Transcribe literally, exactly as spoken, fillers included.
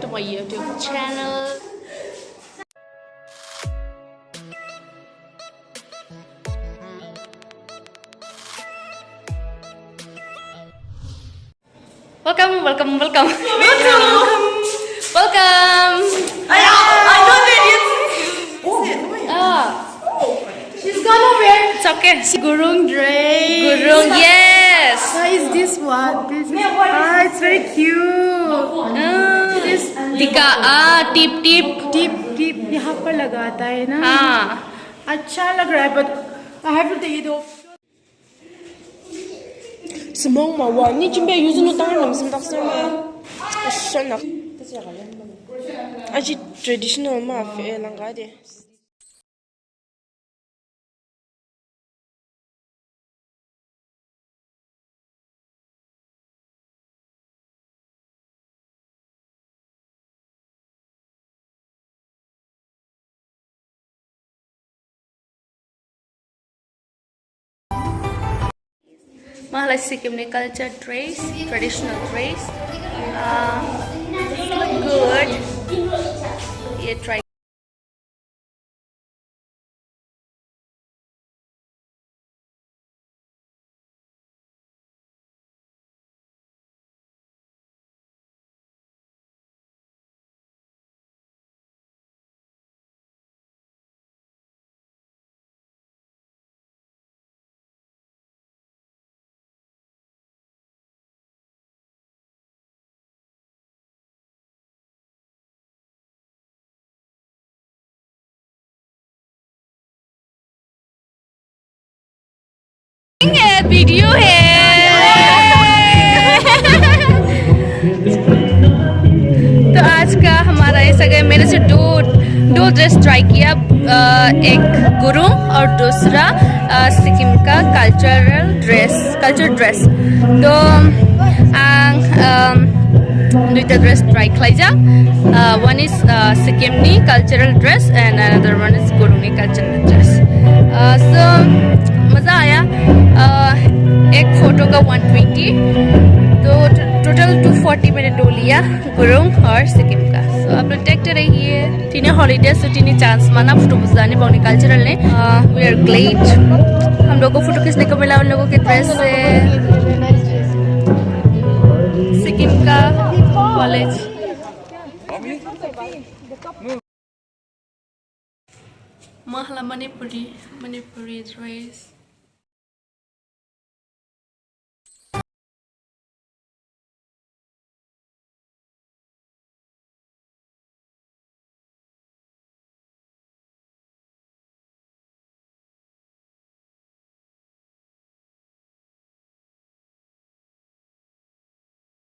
To my YouTube channel. Welcome, welcome, welcome. Welcome. Welcome. I, I know that it's. Oh, ah. She's gone over. It's okay. Gurung dress. Gurung, yes. What is this one? This is, ah, it's very cute. Ah. Tika, ah, tip, tip. Tip, tip. यहाँ पर लगाता है ना? हाँ. अच्छा लग रहा है, but I have to take it off. Semong ma wa ni chimbe yuzu no tang nam sim tak sem. Asal nak. Aji traditional ma fe langga de. Mahalai Sikkim ni culture dress, traditional dress. Uh, this look good. Yeah, try. ये वीडियो है। तो आज का हमारा ऐसा गया, मैंने से दो दो ड्रेस ट्राई किया, अ, एक गुरुंग और दूसरा, अ, सिक्किम का कल्चरल ड्रेस, कल्चर ड्रेस। तो आं, अम, दुईटा ड्रेस ट्राई खालाइजा। Uh, one is, uh, Sikkim ni cultural dress and another one is Gurung ni cultural dress. Uh, so मज़ा आया। Uh, एक फोटो का वन ट्वेंटी, तो टोटल टू फोर्टी मैंने डो लिया। Gurung और सिक्किम का। So आप लोग देखते रहिए। Tini holiday, so tini chance mana photo bujani bongni cultural ne. Uh, we are glad हम लोगों को फोटो खींचने को मिला उन लोगों के ड्रेस से। सिक्किम का college. Mahla Manipuri, Manipuri dress.